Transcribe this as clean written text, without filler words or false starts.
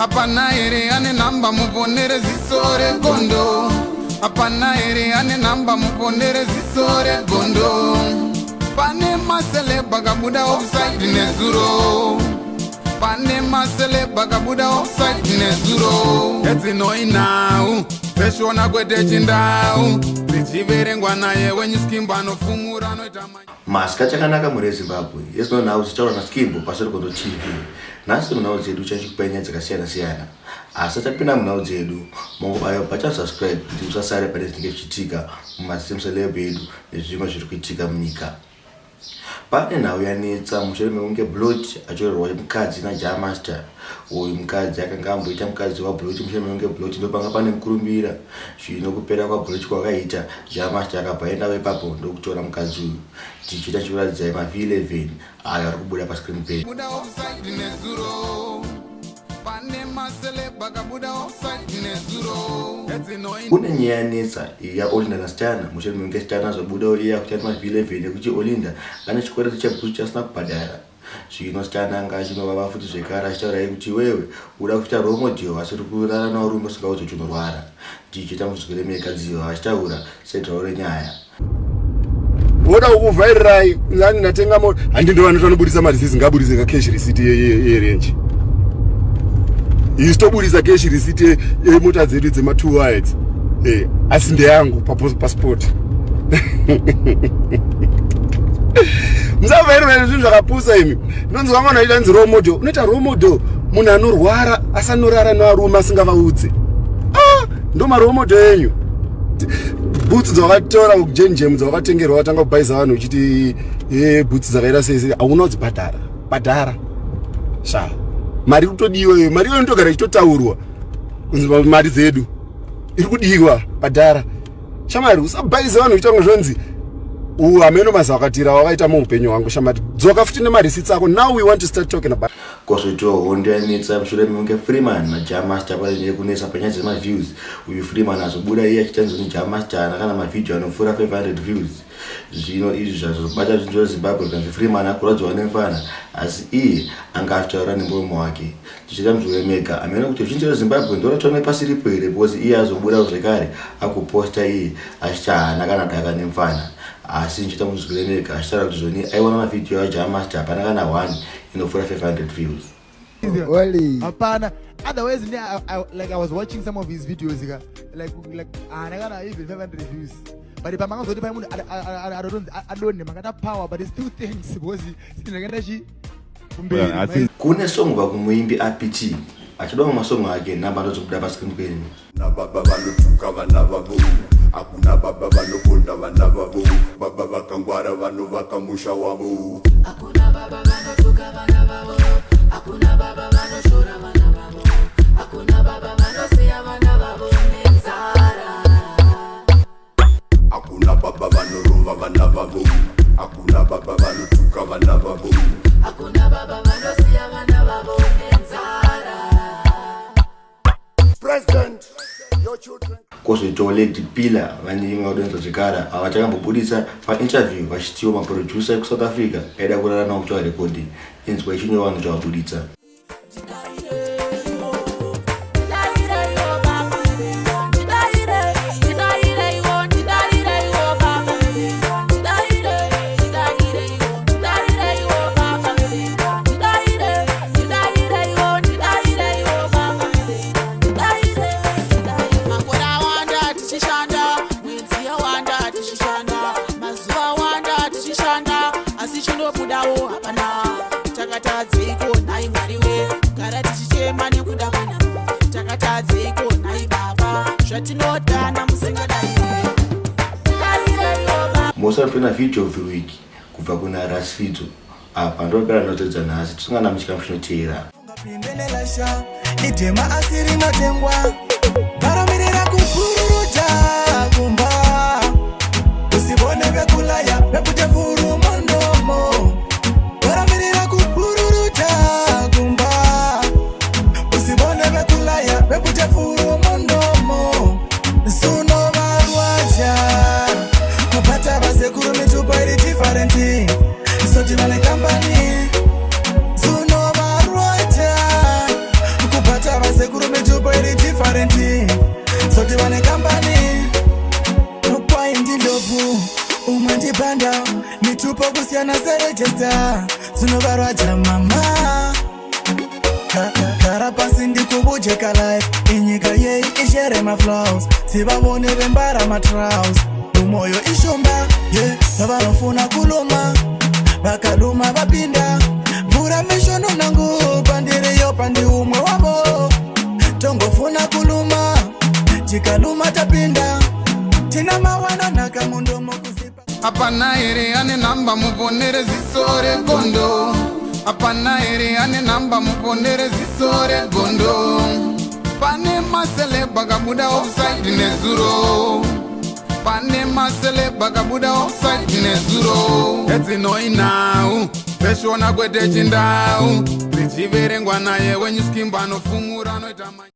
Hapana here ane nhamba muponere ziso regondo? Hapana here ane nhamba muponere ziso regondo? Pane maceleb akabuda offside nezuro. Pane maceleb akabuda offside nezuro. Edzinoi nhau dzeshona kwete chindau dzichiverengwa naye wenyu Skimbo anofumura anoita. Masika chakanaka mhuri yeZimbabwe yezino nhau dzichitaurwa naSkimbo paSerukondo TV. Nhasi munhau dzedu tichachikupai nyaya dzakasiyana siyana. Asi tapinda munhau dzedu, mongobaya button subscribe kuti musasare pane zvinenge zvichiitika mumaZim celeb edu nezvimwe zviri kuitika munyika. Pane nhau yanetsa mushure mekunge Blot atorerwa mukadzi naJah Master. Uyu mukadzi akanga amboita mukadzi waBlot mushure mekunge Blot ndopanga pane mukurumbira. Zvino kupera kwaBlot kwakaita, Jah Master akabva aendawo ipapo ndokutora mukadzi uyu. Tichiita chikuratidzai maV11 ayo ari kubuda pascreen penyu. Buda offside nezuro. Pane maceleb akabuda offside nezuro. Edzinoi Kune nyaya yanetsa yaOlinda naStana mushure mekunge Stana azobudawo iye akuti ane maV11 ekuti Olinda ane chikwereti chebhutsu chaasina kubhadhara. Zvino Stana anga achinovava futi zvekare achitaura iye kuti iwewe uda kuita role model asi uri kurara nevarume usingaudzi kuti unorwara. Tichiita muzwire mega dziva vachitaura sedzvawo renyaya. Voda kukuvhairirai nani ndatenga mota handi ndo vanoti vanoburitsa marisisi ngaburitse ka cash receipt yerenje isu toburitsa cash receipt yemota dzedu dzema two wires eh, asi ndeyangu passport. Musavhairira zvinhu zvakapusa imi. Ndinonzi vamwe vanoita nzi role model, unoita role model munhu anorwara asanorara nevarume asingavaudze. Ah, ndo marole model enyu. Bhutsu dzawakatora kujenjem dzawakatengerwa watanga kubhaisa vanhu uchiti e bhutsu dzakaita sei sei, hauna kudzibhadhara. Bhadhara sha, mari iri kutodiwa iyo, mari iyoyo inotogara ichitotaurwa kunzi mari dzedu iri kudiwa, bhadhara shamari. Usabhaisa vanhu uchitanga zvonzi hameno mazawakatira wakaita muupenyu hwangu shamari. Dzoka futi nemarisits ako. Now we want to start talking about Kozoitawo hondo yanetsa mushure mekunge Freeman naJah Master pane kunetsa panyaya dzemaviews. Uyu Freeman azobuda iye achitanzwa neJah Master haana kana mavhidhiyo anopfuura 500 views. Zvino izvi zvazobata zvinhu zveZimbabwe zvikanzi Freeman akurwadziwa nemfana asi iye anga achitaura nemuromo wake. Tichiita muzvure mega hameno kuti ruzhinji rweZimbabwe ndorotona pasiripo here because iye azobuda zvekare akuposta iye achiti haana kana daka nemfana asi ndichiita muzvure mega achitaura kuti zvoni aiona mavhidhiyo aJah Master hapana kana one inopfuura 500 views. Oli. Hapana. Otherwise, ne, like I was watching some of his videos, ka, like haana kana even 500 views. But pamakazoti pai munhu adotonzi adonhe makata power, but it's still thanks because ndakaenda chi kumberi. I think Kune song kubva kumuimbi APT achidawo masong ake, nhamba ndozobuda pascreen penyu. Na baba vanotuka vana vavo, hakuna baba vanoponda vana vavo, baba vakangwara vanovaka musha wavo. Hakuna baba vanotuka vana vavo, hakuna baba vanoshora vana vavo, hakuna baba vanosiya vana vavo nenzara. Hakuna baba vanorova vana vavo, hakuna baba vanotuka vana vavo. Hakuna baba vanosiya vana vavo nenzara. President, your children. Kozoitawo Lady Pillar vane imwe vadonza zvekare ava vachakambobudisa painterview vachitiwo maproducer ekuSouth Africa aida kurara navo kuti varekodhi. Inzwa ichinyorwa vanhu chavabuditsa. Makore awanda tichishanda, mwedzi yawanda tichishanda, mazuva awanda tichishanda, asi chinobudawo hapana. Takatadzeiko nhai Mwari we? Gara tichichema nekuda kwenhamo. Takatadzeiko nhai Baba, zvatinodana musingadai? Musapinda video of the week kubva kuna Rasfidzo. Apa ndopera notedza nhasi, tisangana muchikamu chinoteera. Pindenelasha idhema asi rinotengwa varomirira kupururuta kumba usivone vekulaya vekute furu mundomo varomirira kupururuta kumba usivone vekulaya vekute furu mundomo suno varwadza kubata vasekuru mitupo iri different soti vane kambani. Vasekuru mitupo iri different, soti vane kambani. Kwai ndindlovu, umwe ndibanda, mitupo kusiyana seregister dzinovarwadza mama. Gara pasi ndikubujeka life inyika yei ishere maflows, sivavone vembara matraus, umoyo ishomba ye vavanofuna kuluma, vakaluma vapinda mvura mishono nangu pandiriyo pandi umwe wavo tongofuna kuluma, tikaluma tapinda tina mawana nhaka mundomo kuzipa. Hapana here ane nhamba muponere ziso regondo? Hapana here ane nhamba muponere ziso regondo? Pane maceleb akabuda offside nezuro, pane maceleb akabuda offside nezuro. Edzinoinhau dzeshona kwete chindau, dzichiverengwa naye wenyu Skimbo anofumura anoita.